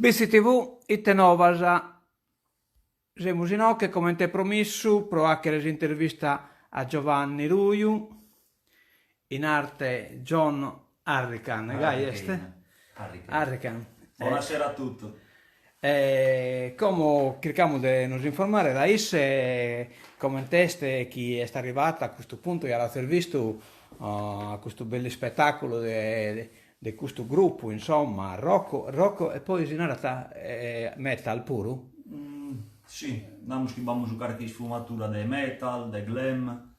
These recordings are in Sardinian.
Bitzi TV, ite novas? Semus inoche, comente promissu, pro achere s'intervista a Giovanni Ruiu, in arte John Hurricane, gai est? Hurricane. Bonasera a totu. E como chircamus de nos informare dae isse comente est chi est arrivatu a custu puntu chi at bistu a custu bellu ispetàculu de de custu grupu, insomma, rock rock e poi si narat metal puru? Si, namus chi b'amus carchi isfumatura de metal, de glam,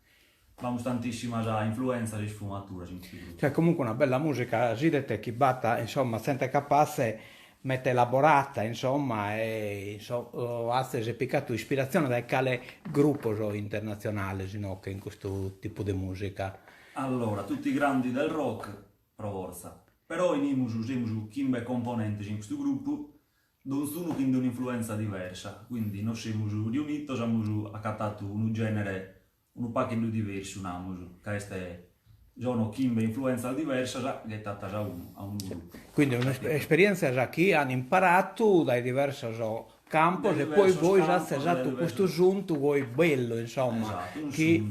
B'amus tantissimas influentzas e isfumaturas in custu grupu. Cioè comunque una bella musica, si 'idet chi b'at insomma zente capatze meta elaborata insomma e atzes picatu ispiratzione dae cale grupos internatzionales inoche in custu tipu de musica? Allora, tutti i grandi del rock, pro fortza. Però 'enimus, semus chimbe componentes in custu grupu, donzunu chin d'un'influenza diversa, quindi nos semus riunitos, amus acatatu unu genere Unu pagheddu diversu, namus, ca est sono chimbe influenzas diversas ghetatas a unu, a unu grupu. Quindi esperientzias chi an imparatu dae diversos campos e poi bois azes atu custu suntu goi bellu, insomma, chi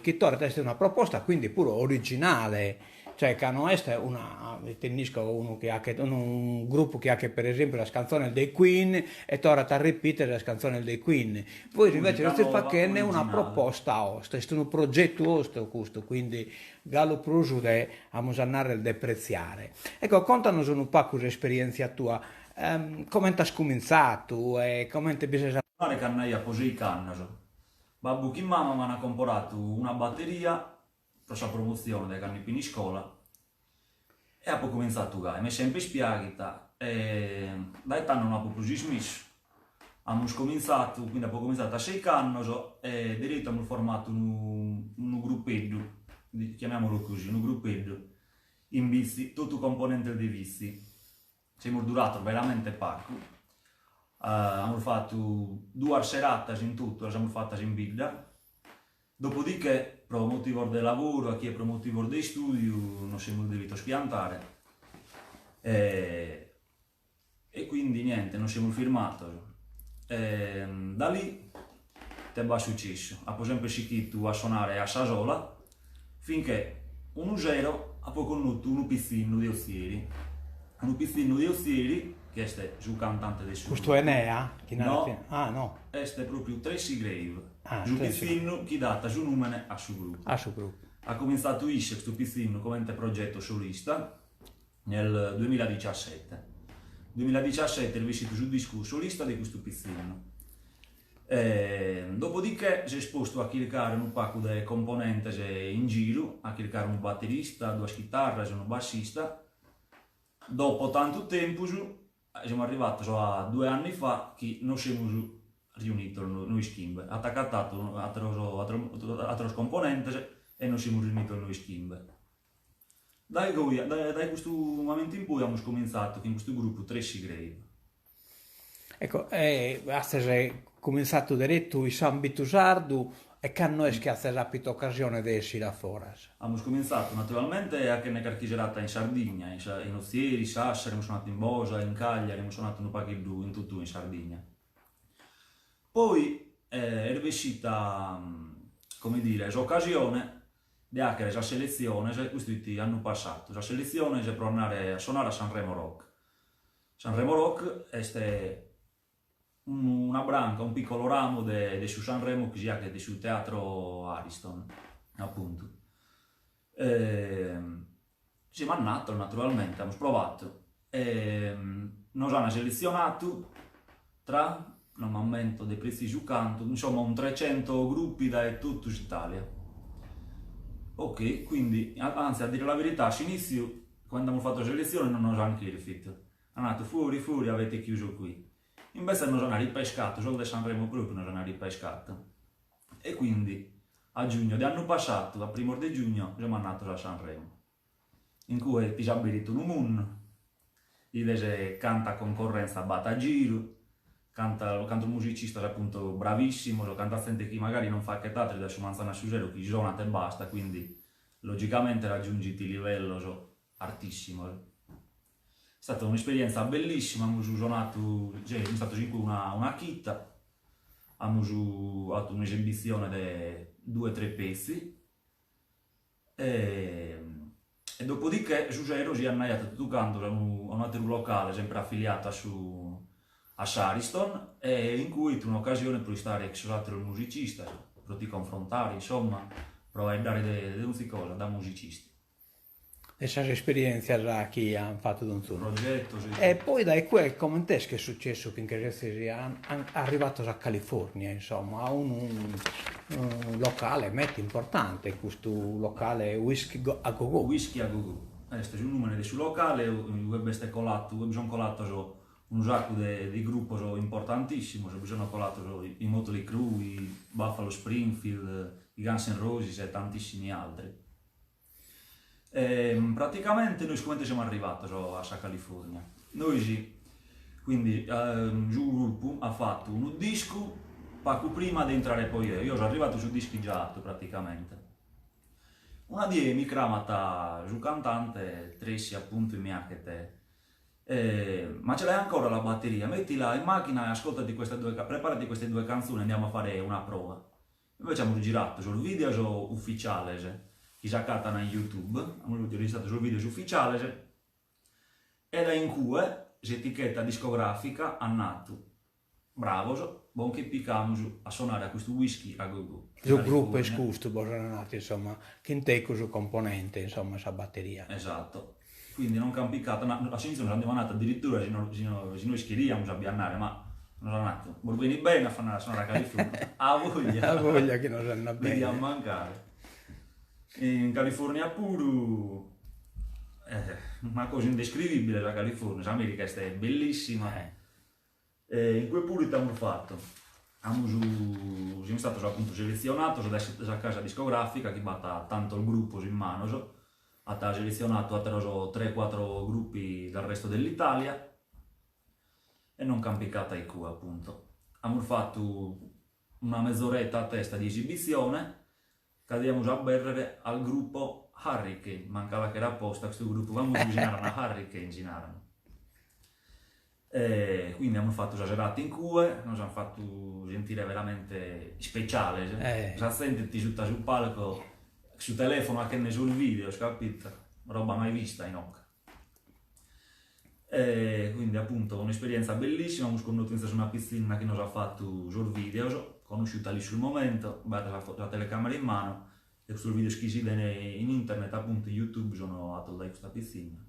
chi torrat a essere una proposta quindi puru originale Cioè ca no est una, ite nd'isco, unu chi achet unu gruppu chi achet per esempiu sas cantzones de Queen e torrat a ripitere sas cantzones de Queen. Vois invece sezis fachende una proposta 'ostra, est unu progetu 'ostru custu, quindi galu prus de, amus a narrer, de pretziare. Ecco, contanos unu pacu s'esperientzia tua, comente as cumintzatu e comente bi ses. Pare cando aia seich'annos, babbu chin mama m'an comporatu una batteria pro sa promotzione de cando ipo in iscola e apo comintzatu gai, m'est sempre ispiaghita e dae tando no apo prus ismissu. Amus comintzatu, quindi apo comintzatu a seich'annos e deretu amus formatu unu unu grupeddu, chiamiamolo così, unu grupeddu in Bitzi, totu componentes de Bitzi. Semus duratos veramente pacu, amus fatu duas seratas in totu, las amus fatas in bidda, Dopodiché, pro motivos de lavuru, a chie pro motivos de istùdiu, nos semus devitos piantare e e quindi niente, nos semus firmatos. E da lì ite b'at sucessu, apo sempre sighitu a sonare a sa sola, finché unu sero apo connotu unu pitzinnu de Otzieri, unu pitzinnu de Otzieri chi est su cantante de su Custu Enea chi narat No, ah no. Est propriu Tracy Grave. Ah, su pitzinnu chi dat su nùmene a su grupu. A su grupu. At comintzatu isse, custu pitzinnu, comente progeto solista nel duemiladiciasete. Duemiladiciasete est bessitu su discu solista de custu pitzinnu. E dopodiché s'est postu a chircare unu pagu de componentes in giru, a chircare unu baterista, duas chitarras, unu bassista. Dopo tantu tempus Semus arrivatos a due anni fa chi nos semus riunitos nois chimbe, at acatatu ateros ateros componentes e nos semus riunitos nois chimbe. Dae goi, dae custu mamentu in poi amus comintzatu chin custu grupu Tracy Grave. Ecco, e azes cumintzatu deretu in s'ambitu sardu e cando est chi azes apitu ocasione de essire a foras? Amus comintzatu naturalmente achende carchi serata in Sardigna, in sa in Otzieri, Sassari, amus sonatu in Bosa, in Cagliari, amus sonatu unu pagheddu in totue in Sardigna. Poi est bessita, come dire, s'occasione de achere sas seletziones, custu fit annu passatu, sas seletziones pro andare a sonare a Sanremo Rock. Sanremo Rock est una branca, un piccolo ramo de de su Sanremo chi si achet in su Teatro Ariston, apuntu. Semus andatos naturalmente, amus provatu e nos an seletzionatu tra, non m'ammento de pretzisu cantu, insomma un trecento gruppi dae totu s'Italia. Ok, quindi, anzi a dire la verità a s'initziu, cando amus fatu sa seletzione non nos an cherfitu. An natu fuori fuori avete chiuso qui. Imbetzes nos an ripescatu, sos de Sanremo propriu nos an ripescatu. E quindi a giugno de annu passatu, a primos de giugno, semus andatos a Sanremo. In cue ti s'aberit unu mundu, 'ides canta concorrenza b'at a giru, canta cantos musicistas appunto bravissimos, canta zente chi magari non faghet ateru dae su manzanu a su sero chi sonat e basta, quindi logicamente raggiungit livellos artissimos. Est stata un'esperienza bellissima, amus sonatu, semus istados in cue una una chita, amus fatu un'esibizione de due tre pezzi E e dopodiché su sero si andaiat totu cantos a unu a un'ateru locale sempre affiliatu a su a s'Ariston e in cue 'it un'occasione pro istare cun sos ateros musicistas, pro ti confrontare insomma, pro faeddare de de onzi cosa da musicisti. De sas esperientzias chi an fatu donzunu. Progetos e. E poi dae cue coment'est ch'est sucessu chi nche sezis arrivados a California, insomma, a unu locale meta importante, custu locale Whisky a Go Go. Whisky a Go Go, est su numene de su locale ue b'est colatu, ue bi son colatos unu saccu de de gruppos importantissimos, bi sono colatos i Motley Crue, i Buffalo Springfield, i Guns N' Roses e tantissimi altri. E praticamente nois comente semus arrivados a sa California? Nois, quindi, su gruppu at fatu unu discu pagu prima de intrare poi eo, io so arrivadu su discu già atu praticamente. Una die mi cramat su cantante Tracy appuntu e mi 'achet Ma ce l'hai ancora la batteria? Mettila in macchina e ascoltati queste due, preparati queste due canzoni, andiamo a fare una prova. Invece amus giratu sos videos ufficiales chi s'acatan in YouTube, amus registratu sos videos ufficiales e dae in cue s'etichetta discografica at natu, bravos, bo nche picamus a sonare a custu Whisky a Go Go. Su gruppu est custu, bos an natu, insomma, chin tecus su componente, insomma, sa batteria. Esatto. Quindi non ch'an picatu, a s'inizio nos an dimandatu addirittura si no si no si nois cheriamus a bi andare, ma nos an natu, bos benit bene a andare a sonare a California, a voglia, a voglia chi nos andat bene, bi diat mancare. In California puru una cosa indescrivibile sa California, s'America est bellissima, E in cue puru ite amus fatu? Amus, semus istados apuntu seletzionados dae sa casa discografica chi b'at tantos grupos in manos, at seletzionadu ateros tres cuatro gruppi dal resto dell'Italia e nos ch'an picatu a icue apuntu. Amus fatu una mezz'oretta a testa di esibizione ca diamus aberrere al gruppo Hurricane, mancu a l'achere aposta custu gruppu famosu chi si naran Hurricane si naran. E quindi amus fatu sa serata in cue, nos an fatu sentire veramente ispeciales, sa zente fit suta su palco su telefono achende sos videos, capito, roba mai vista inoche. E quindi appunto un'esperienza bellissima, amus connotu fintzas una pitzinna chi nos at fatu sos videos, conosciuta lì sul momento, b'at sa sa telecamera in mano e custos videos chi si 'iden in internet appunto in youtube sono atos dae custa pitzinna.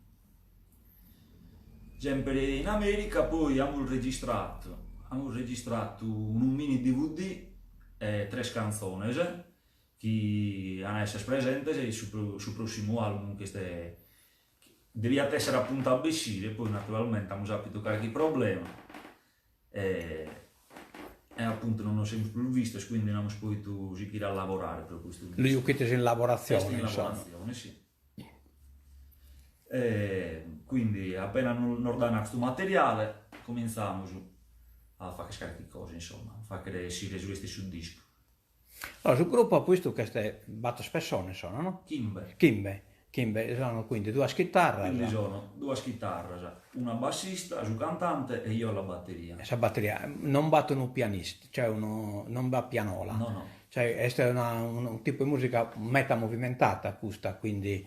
Sempre in America poi amus registratu amus registratu unu mini dvd e tres cantzones chi an a esser presentes in su su prossimu album chi est Deviat essere apuntu a bessire, poi naturalmente amus apidu carchi problema e e apuntu non nos semus prus vistos, quindi no amus podidu sighire a lavorare pro custu discu. Lu juchites in lavoratzione, Est in insomma. lavoratzione, si. E quindi appena nos dan custu materiale comintzamus a fagher carchi cosa, insomma, a fagher essire su restu 'e su discu. Allora, su gruppu apo 'istu ch'est bator pessones sono, no? Chimbe. Chimbe, chimbe, sono quindi duas chitarras. Quindi sono duas chitarras, una bassista, su cantante e io alla batteria. E sa batteria, non b'at unu pianista, cioè unu, non b'at pianola. No no. Cioè est una unu tipu 'e musica meta movimentata custa, quindi.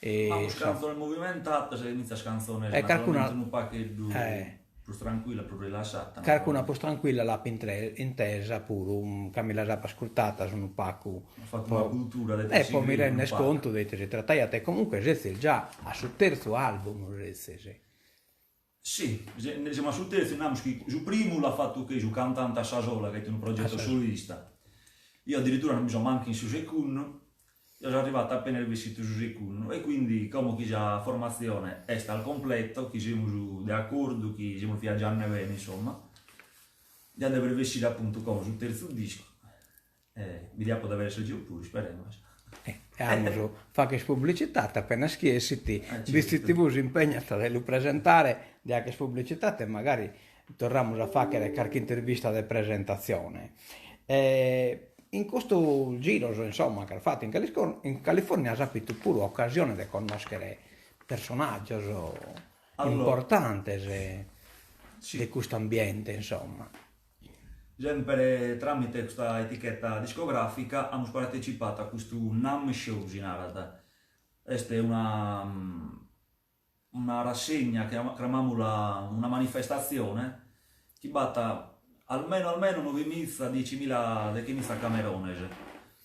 Amus cantzones movimentatas e fintzas cantzones naturalmente unu pagheddu Prus tranquilla, prus rilassata. Carcuna prus tranquilla l'apo intesa puru, ca mi las apo ascurtatas unu pagu. As fatu una cultura de E po mi renner contu de ite si trataiat e comunque sezis già a su terzu album sezis. Si, semus a su terzu, namus chi su primu l'at fatu che su cantante a sa sola, ca est unu progetu solista. Io addirittura non bi so mancu in su segundu. Eo so arrivatu appena est bessitu su secunnu e quindi como chi sa formatzione est al completo, chi semus de acordu, chi semus viaggiande bene insomma, diat dever bessire appuntu como su terzu discu e bi diapo dever esser jeo puru, isperemus. E amus fagher publicitate apenas chi essit, Bitzi TV s'impegnat de lu presentare, de 'agher publicitate e magari torramus a fagher carchi intervista de presentatzione. In custos giros, insomma, chi as fatu in in California as apitu puru ocasione de connòschere personàgios importantes de custu ambiente, insomma. Semper tramite custa eticheta discografica amus partecipatu a custu NAMM Show, si narat, est una una rassegna, cramamula una manifestatzione, chi b'at almeno almeno novemiza, diecimila, dechemiza camerones.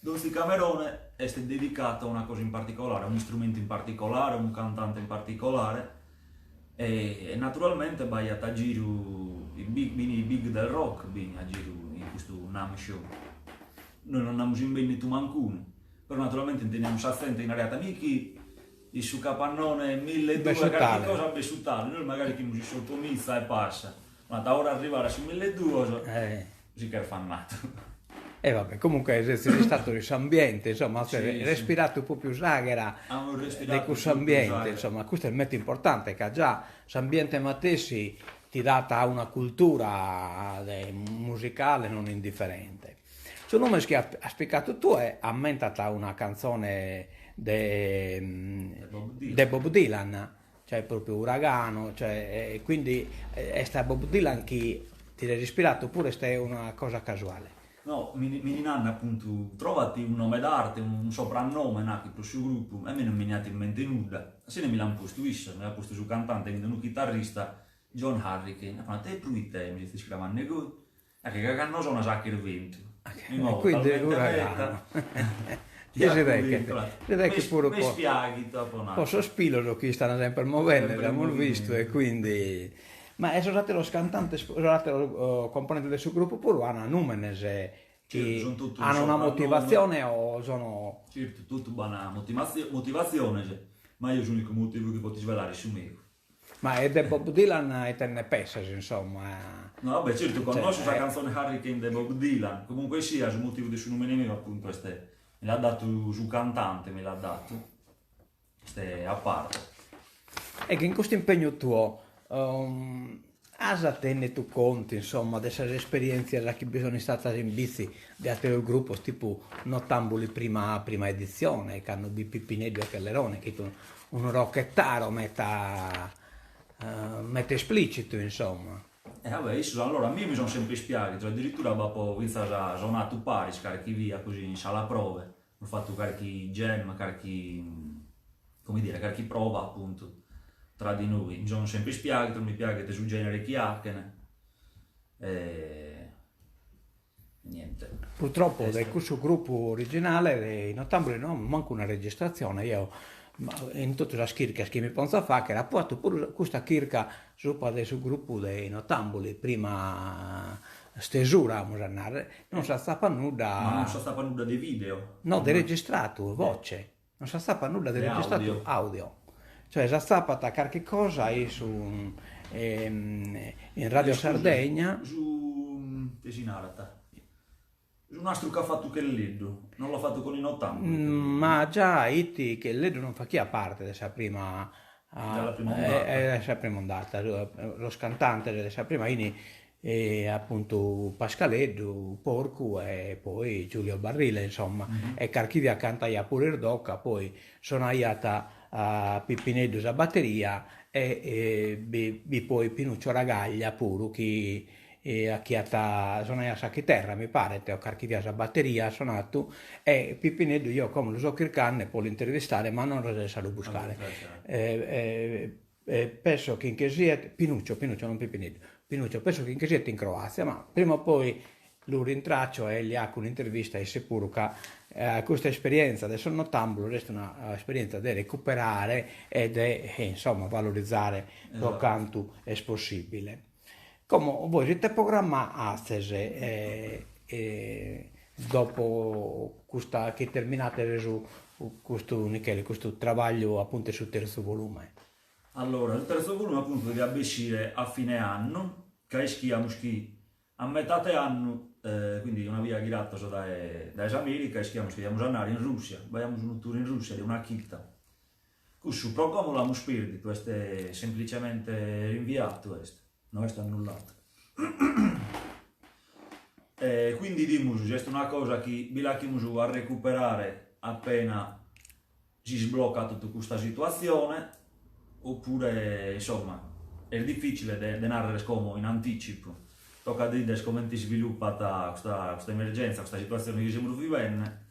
Donzi camerone est dedicatu a una cosa in particolare, a un'istrumentu in particolare, a unu cantante in particolare e naturalmente b'aiat a giru i big, b'in i big del rock b'in a giru in custu NAMM show. Nois non nd'amus imbènnitu mancunu, però naturalmente intendiamus sa zente chi naraiat mi chi In su capannone milleduos carchi cosa b'est su tale, nois magari fimus in s'otomitza e passa, ma a ora arrivare a su milleduos si ch'est fannatu. E va bè, comunque sezis istados in s'ambiente, insomma, azis respiratu propriu s'aghera de cussu ambiente, insomma, custu est meda importante ca già s'ambiente matessi ti dat una cultura musicale non indifferente. Su nùmene chi as picatu tue ammentat una cantzone de de Bob Dylan, cioè propriu Uragano, cioè quindi est a Bob Dylan chi ti ses ispiratu oppuru est una cosa casuale? No, mi mi nant appuntu, trovati un nome d'arte, un soprannome, nachi, pro su gruppu, e a mei non mi 'eniat in mente nudda, asina mi l'ant postu issos, mi l'at postu su cantante, chi fit unu chitarrista, John Hurricane, apo natu, e proite mi sezis cramande goi? Ca ca cando sonas 'achet bentu. Mi movo Quindi talmente uraganu. meta. Si dechet, si dechet puru po M'est piaghitu apo po natu. sos pilos chi istan sempre movende, Sempre in l'amus vistu e movimentu. quindi. Ma e sos ateros cantantes sos ateros componentes de su gruppu puru an numenes Certu, chi sun totu an una soprannome. motivatzione o sono. Certu, totu b'an motivatziones, ma eo s'unicu motivu chi poto isvelare est su meu. Ma e de Bob Dylan ite nde pessas insomma? No vabbè certu connosco sa cantzone Hurricane de Bob Dylan, comunque sia su motivu de su numene meu appuntu est, mi l'at datu su cantante mi l'at datu, est a parte. E chi in custu impegnu tuo as tennitu contu insomma de sas esperientzias chi bi sono istatas in Bitzi de ateros grupos tipu Nottambuli prima prima editzione cando bi Pippineddu e Chellerone chi fit Unu rocchettaro meta meta esplicitu insomma. E vabbè issos allora a mie mi son sempre ispiaghidos, addirittura b'apo fintzas sonatu paris carchi via così in sala prove, amus fatu carchi jam, carchi come dire, carchi prova appuntu tra di noi, mi son sempre ispiaghidos, mi piaghet su genere chi 'achen e Niente. Purtroppo de cussu gruppu originale de i Nottambuli no amus mancu una registratzione, eo in totu sas chircas chi mi ponzo a fagher apo fatu puru custa chirca subra de su gruppu de i Nottambuli, prima stesura amus a narrer, non s'atzapat nudda. Ma non s'atzapat nudda de video? No, de registratu, voce, non s'atzapat nudda de registratu audio, cioè s'atzapat carchi cosa in su in Radio Sardegna. Su ite si narat su nastru ch'at fatu Chelleddu, non l'at fatu cun i Nottambuli? Ma già iti Chelleddu non faghiat parte de sa prima de prima ondata, de sa prima ondata, sos cantantes de sa prima 'ini E apuntu Pascaleddu Porcu e poi Giulio Barrile insomma e carchi via cantaiat puru Irdoca poi sonaiat Pippineddu sa batteria e bi bi poi Pinuccio Ragaglia puru chi 'achiat sonaiat sa chiterra mi paret o carchi via sa batteria at sonatu e Pippineddu eo como lu so chircande po l'intervistare ma non resesso a lu buscare Penso chi nche siet, Pinuccio, Pinuccio non Pipineddu, Pinuccio, penso chi nche siet in Croazia, ma prima o poi lu rintraccio e li 'aco un'intervista a isse puru ca custa esperienza de sos Notambulos est una esperienza de recuperare e de insomma valorizare pro cantu est possibile. Como bois ite programma azes dopo custa chi terminates su. custu Micheli, custu trabagliu apuntu 'e su terzu volume? Allora, su terzu volume apuntu deviat bessire a fine annu, ca ischiamus chi a metate annu, quindi una bia ghiratos dae dae s'America, ischiamus chi deviamus andare in Russia, b'aiamus unu tour in Russia de una chida. Cussu pro como l'amus perditu, est semplicemente rinviatu est, no est annullatu. E quindi 'idimus si est una cosa chi bi l'achimus a recuperare appena si sbloccat totu custa situatzione, oppure insomma est difficile de de narrer como in anticipu, tocat de 'ider comente isviluppat custa custa emergenza, custa situatzione chi semus vivende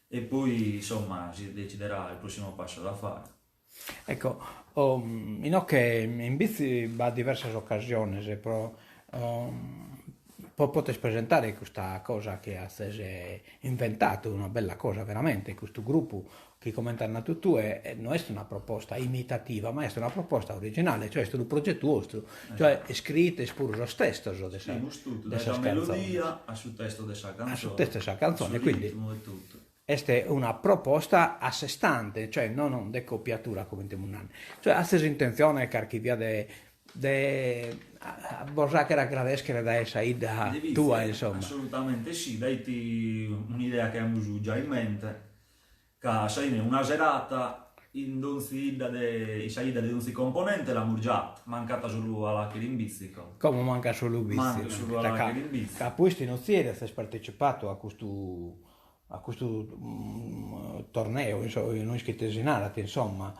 E poi insomma si deciderà il prossimo passo da fare. Ecco, inoche in Bitzi b'at diversas ocasiones pro pro poter presentare custa cosa chi azes inventadu, una bella cosa veramente, custu gruppu chi comente as nadu tue no est una proposta imitativa, ma est una proposta originale, cioè est unu progetu 'ostru, cioè iscriites puru sos testos de sa Iscrimus totu, dae sa melodia a su testo de sa cantzone, a su testo de sa cantzone, a su ritmu e totu. Est una proposta a sé stante, cioè non de copiatura comente amus nande, cioè azes intentzione carchi bia de de bos fagher agradèschere dae sa 'idda tua insomma. Assolutamente sì, daeti un'idea chi amus giai in mente, Ca a sa 'ine una serata in donzi 'idda de in sa 'idda de donzi componente l'amus già, mancat solu a l'achere in Bitzi como. Como mancat solu Bitzi. Mancat solu a l'achere in Bitzi. Ca pustis in Ozieri azes partecipatu a custu a custu torneu, no isco ite si narat, insomma,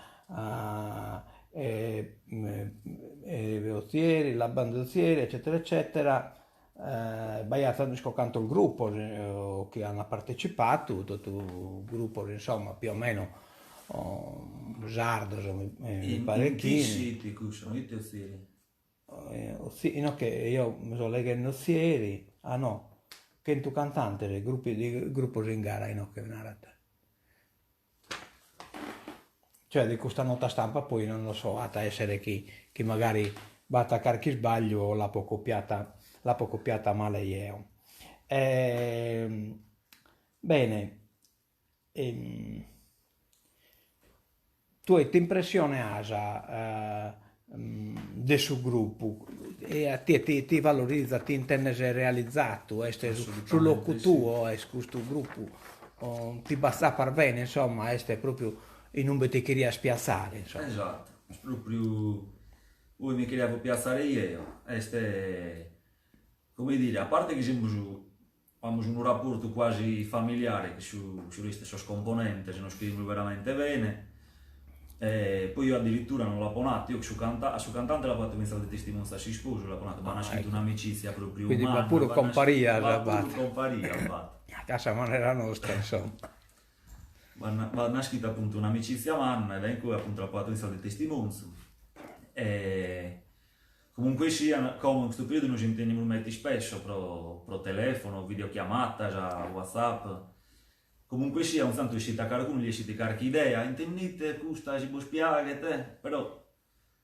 Ozieri, la banda Ozieri, eccetera eccetera B'aiat no isco cantos grupos chi an partecipatu, totu grupos insomma più o meno sardos mi paret chi. In chi sit cussu, no ite Ozieri? Inoghe eo mi so leghende Ozieri, ah no, chentu cantantes, gruppi grupos in gara inoghe narat. Cioè de custa nota stampa poi non lo so, at a essere chi chi magari b'at carchi isbagliu o l'apo copiata l'apo copiata male jeo. Bene, tue ite impressione as de su gruppu e a tie ti ti valorizat, ti intendes realizatu, est su locu tuo est custu gruppu, ti b'atzapas bene insomma, est propriu inumbe ti cherias piatzare insomma. Esatto, est propriu ue mi cheriapo piatzare jeo, est come dire, a parte chi semus Amus unu raportu cuasi familiare chin su su restu 'e sos componentes, nos cherimus veramente bene, e poi eo addirittura non l'apo natu, eo su canta a su cantante l'apo fatu finzas de testimonzu a s'isposu, l'apo natu, b'at naschidu un'amicizia propriu Quindi manna, b'at puru b'at comparias b'at puru comparia b'at. A sa manera nostra insomma. B'at b'at naschidu appuntu un'amicizia manna e dae incue appuntu l'apo fatu finzas de testimonzu e Comunque sia, como in custu periodu nos intendimus meda ispesso pro pro telefono, videochiamatas, whatsapp. Comunque sia, onzi tantu essit a carcunu, li essit carchi idea, intendite custa si bos piaghet, però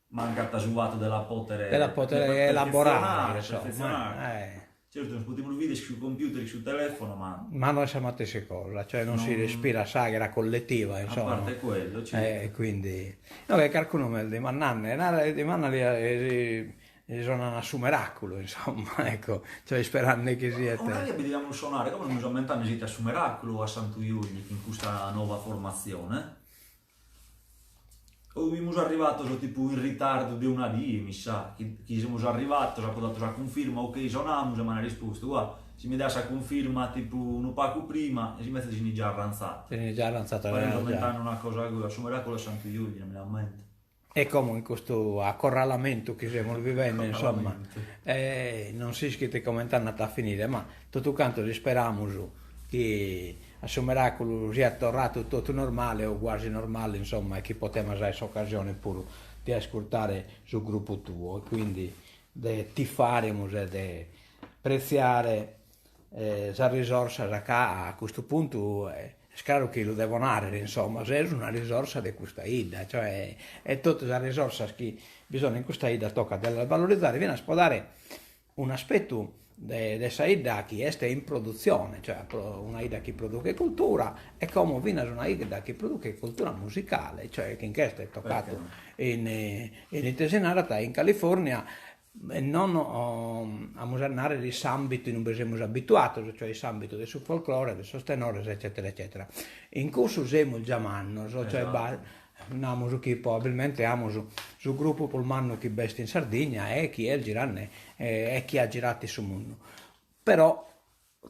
mancat su fatu de la potere De la potere elaborare, perfezionare. Certu nos podimus bider chin su computer, chin su telefono, ma. Ma no est sa matessi cosa, cioè non si respirat s'àghera colletiva, insomma. A parte quello, certu. E quindi, no che carcunu m'est dimandande, nara dimandali si si sonan a su Meraculu, insomma, ecco, cioè isperande chi siet. Una 'ia bi deviamus sonare, como non mi so ammentande si fit a su Meraculu o a Santu Juigni chin custa nova formatzione. O fimus arrivados tipu in ritardu de una die, mi sa, chi chi semus arrivados, apo dadu sa cunfirma, ok sonamus e m'an rispostu, guarda, si mi das sa cunfirma tipu unu pagu prima, e invece si fin già arranzados. Si fin già arranzados, Paret ammentande una cosa goi, a su Meraculu 'e Santu Juigni, non mi l'ammento. E como in custu acorralamentu chi semus vivende, insomma, non s'ischit comente andat a finire, ma totu cantos isperamus chi a su meraculu siat torratu totu normale o guasi normale, insomma, e chi potemas aer s'occasione puru de ascurtare su gruppu tuo e quindi de tifaremus e de pretziare sas risorsas ca a custu puntu est craru chi lu devo narrer, insomma, ses una risorsa de custa 'idda, cioè e totu sas risorsas chi bi sono in custa 'idda tocat de las valorizzare finas po dare un'aspetu. de de sa 'idda chi est in produtzione, cioè una 'idda chi produchet cultura e como finas una 'idda chi produchet cultura musicale, cioè chi nch'est tocatu in in ite si narat in California e non amus a narrer in s'ambitu in ube semus abituatos, cioè in s'ambitu de su folclore, de sos tenores eccetera eccetera. In cussu semus già mannos, cioè Namus chi probabilmente amus su grupu prus mannu chi b'est in Sardigna e chi est girande e chi at giratu in su mundu. Però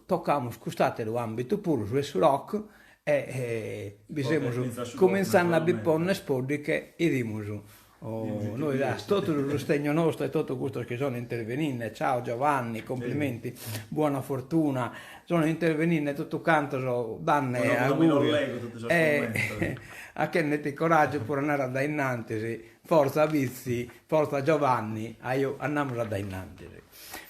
tocamus cust'àteru àmbitu puru, su 'e su rock, e bi semus cumintzande a bi ponner pòddiche, 'idimus nois a totu su sustegnu nostru e totu custos chi sono interveninde, ciao Giovanni, complimenti, buona fortuna, sono interveninde totu cantos danne augurios e achende coraggiu pro andare a dae innantis, forza Bitzi, forza Giovanni, ajo andamus a dae innantis.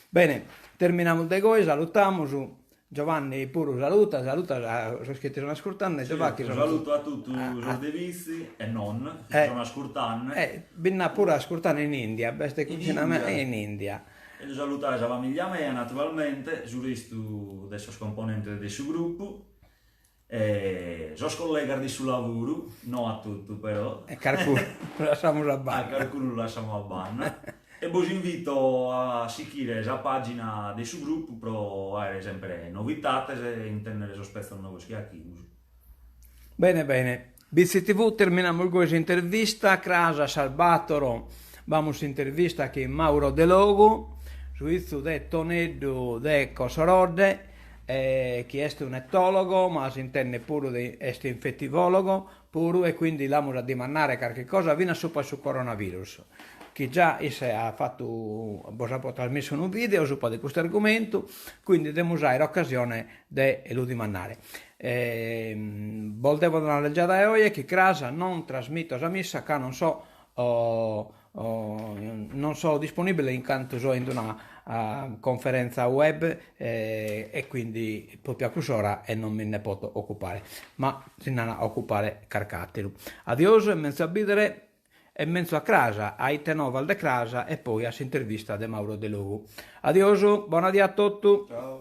Bene, terminamus de goi, salutamus, Giovanni puru saluta, saluta sos chi ti sono ascurtende, Giovanni chi sono. Saluto a totu sos de Bitzi e non, chi sono ascurtende. E bi nd'at puru ascurtende in India, b'est cugina mea in India. E de salutare sa famiglia mea naturalmente, su restu de sos componentes de su grupu e sos collegas de su lavuru, no a totu però. E carcunu lu lassamus a banda. A carcunu lu lassamus a banda. E bos invito a sichire sa pagina de su grupu pro aere sempre novitates e intendere sos petzos novos chi achimus. Bene bene. Bitzi TV, terminamus goi s'intervista, cras a sas batoro b'amus s'intervista chin Mauro Delogu, su 'izu de Toneddu de Cossorodde, chi est un'etologo ma s'intendet puru de est infetivologo puru e quindi l'amus a dimandare carchi cosa finas supra su coronavirus, chi già isse at fatu, bos apo trasmissu unu video supra de custu argumentu, quindi demus aere occasione de lu dimandare. Bos devo narrer già dae oje chi cras non trasmito sa missa ca non so non so disponibile in cantu so in una conferenza web e quindi propriu a cuss'ora e non mi nde poto occupare, ma si nd'an a occupare carc'atteru. Adiosu e menzu a bidere e menzu a cras, a ite novas de cras e poi a s'intervista de Mauro Delogu. Adiosu, bona die a totu. Ciao.